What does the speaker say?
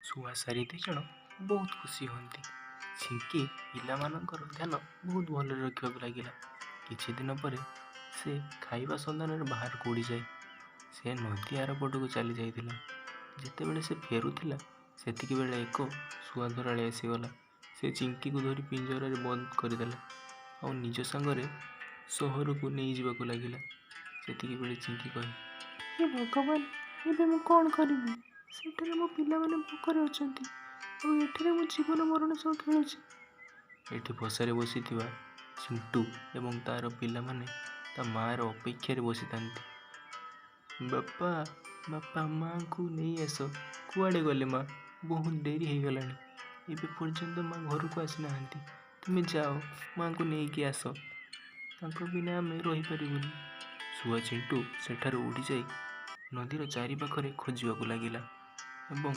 ଶୁଆ ଶାରୀ ଦୁଇଜଣ ବହୁତ ଖୁସି ହୁଅନ୍ତି। ଚିଙ୍କି ପିଲାମାନଙ୍କର ଧ୍ୟାନ ବହୁତ ଭଲରେ ରଖିବାକୁ ଲାଗିଲା। କିଛି ଦିନ ପରେ ସେ ଖାଇବା ସନ୍ଧାନରେ ବାହାରକୁ ଉଡ଼ିଯାଏ। ସେ ନଦୀ ଆରପଟକୁ ଚାଲି ଯାଇଥିଲା। ଯେତେବେଳେ ସେ ଫେରୁଥିଲା, ସେତିକିବେଳେ ଏକ ଶୁଆ ଧରାଳି ଆସିଗଲା। ସେ ଚିଙ୍କିକୁ ଧରି ପିଞ୍ଜରାରେ ବନ୍ଦ କରିଦେଲା ଆଉ ନିଜ ସାଙ୍ଗରେ ସହରକୁ ନେଇଯିବାକୁ ଲାଗିଲା। ସେତିକିବେଳେ ଚିଙ୍କି କହେ, ହେ ଭଗବାନ, ଏବେ ମୁଁ କ'ଣ କରିବି? ସେଠାରେ ମୋ ପିଲାମାନେ ଭୋକରେ ଅଛନ୍ତି ଆଉ ଏଠାରେ ମୁଁ ଜୀବନ ମରଣ ସହ ଖେଳୁଛି। ଏଠି ବସାରେ ବସିଥିବା ଚିଣ୍ଟୁ ଏବଂ ତା'ର ପିଲାମାନେ ତା ମାଆର ଅପେକ୍ଷାରେ ବସିଥାନ୍ତି। ବାପା, ବାପା, ମାଆଙ୍କୁ ନେଇ ଆସ। କୁଆଡ଼େ ଗଲେ ମା? ବହୁତ ଡେରି ହେଇଗଲାଣି। ଏବେ ପର୍ଯ୍ୟନ୍ତ ମା ଘରକୁ ଆସିନାହାନ୍ତି। ତୁମେ ଯାଅ, ମାଆଙ୍କୁ ନେଇକି ଆସ। ତାଙ୍କ ବିନା ଆମେ ରହିପାରିବୁନି। ଶୁଆ ଚିଣ୍ଟୁ ସେଠାରୁ ଉଡ଼ିଯାଇ ନଦୀର ଚାରିପାଖରେ ଖୋଜିବାକୁ ଲାଗିଲା ଏବଂ